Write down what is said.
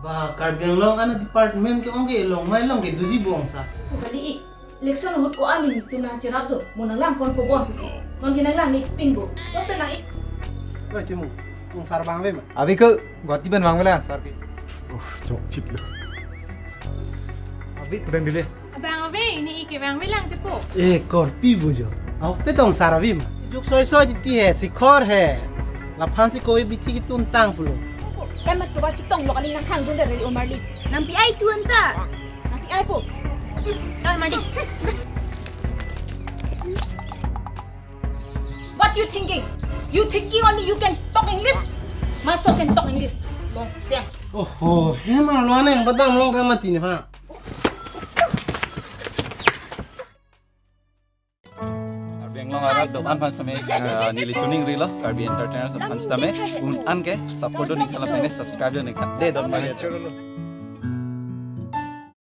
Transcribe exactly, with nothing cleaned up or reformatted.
Ba, Karbi Anglong ana department ke-ong ke long mai long ke doji bong sa. Kali ik. Election ahut ko-an nelitum nangcherap do, mo nanglang kon po bon pusi. Non ke nanglang ni pin bo. Chok te nang ik. Oi, Timu, tung sar vangve ma? Ave ko, Guwahati pen vangve lang, sar ke. Oh, chokchit lo. Ave pudang dile. Abang ave, ne ik ke vangve lang te po. Eh, korpi bo jo. Aho pe tong sar ave ma? Juk soi soi titi he, sikhor he. Laphan si koi bithi kitun tang pulo. Kan ma tuwa chetong lo kali nanghang dunde re Omarli. Nang pi-ai tun ta. Nang pi-ai po. Omarli. What you thinking? You thinking only you can talk English? Maso can talk English. Long siang. Oho, he ma lo aneng badam long ka mati ne pha. Karbi Anglong arat do-an aphan sitame, eh, neli tuning rilo, Karbi Entertainers aphan sitame, un-an ke support do ningkan lapen subscribe do ningkan. De don mari.